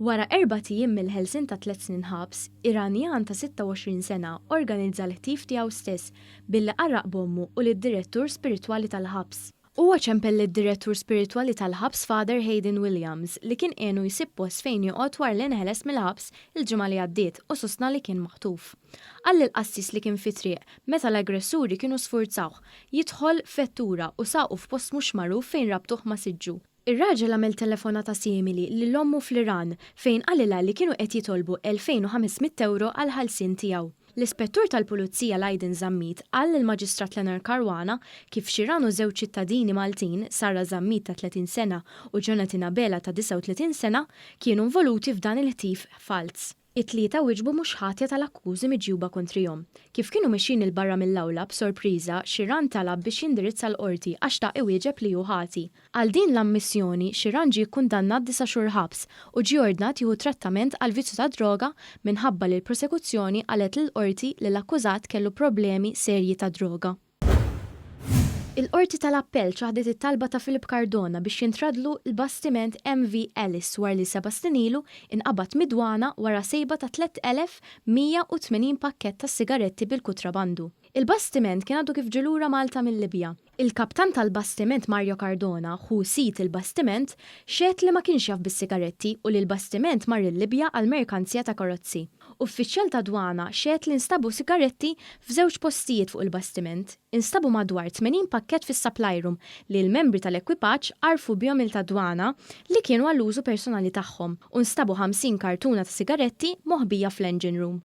Wara erbat ijiem mill-ħelsien ta' tliet snin ħabs, Iranjan ta' 26 sena organizza l-ħtif tiegħu stess billi qarraq b'ommu u lid-direttur spiritwali tal-ħabs. Huwa ċempel lid-direttur spiritwali tal-ħabs Father Hayden Williams li kien għenu jsib post fejn joqgħod wara li nħeles mill-ħabs il-ġimgħa li għaddiet u sostna li kien maħtuf. Qal lill-qassis li kien fit-triq meta l-aggressuri kienu sfurzawh jidħol f'vettura u saqu f'post mhux magħruf fejn rabtuh ma' siġġu. Ir-raġel għamel telefonata simili lil ommu fl-Iran fejn qalilha li kienu qed jitolbu 2,500 ewro għall-ħelsien tiegħu. L-Ispettur tal-Pulizija Lydon Zammit qal lill-Maġistrat Leonard Caruana kif Shiran u żewġ ċittadini Maltin, Sarah Zammit ta' 30 sena u Jonathan Abela ta' 39 sena, kienu involuti f'dan il-ħtif falz. It-tlieta wieġbu mhux ħatja tal-akkużi miġjuba kontrihom. Kif kienu mexjin 'il barra mill-awla, b'sorpriża, Shiran talab biex jindirizza l-Qorti għax xtaq iwieġeb li hu ħati. Għal din l-ammissjoni, Shiran ġie kkundannat disa' xhur ħabs u ġie ordnat jieħu trattament għall-vizzju tad-droga minħabba li l-prosekuzzjoni qalet lill-Qorti li l-akkużat kellu problemi serji ta' droga. Il-Qorti tal-Appell ċaħdet it-talba ta' Philip Cardona biex jintraddlu l-bastiment MV Alice wara li seba' snin ilu inqabad mid-dwana wara sejba ta' 3,180 pakkett ta' sigaretti bil-kutrabandu. Il-bastiment kien għadu kif ġie lura Malta mil-Libja. Il-kaptan tal-bastiment Mario Cardona, ħu sid il-bastiment, xehed li ma kienx jaf bis-sigaretti u li l-bastiment mar il-Libja għal merkanzija ta' karozzi. Uffiċjal tad-dwana xehed li nstabu sigaretti f'żewġ postijiet fuq il-bastiment. Instabu madwar 80 pakkett fis-supply room li l-membri tal-ekwipaġġ għarrfu bihom lil tad-dwana li kienu għall-użu personali tagħhom u nstabu 50 kartuna ta' sigaretti moħbija fl-engine room.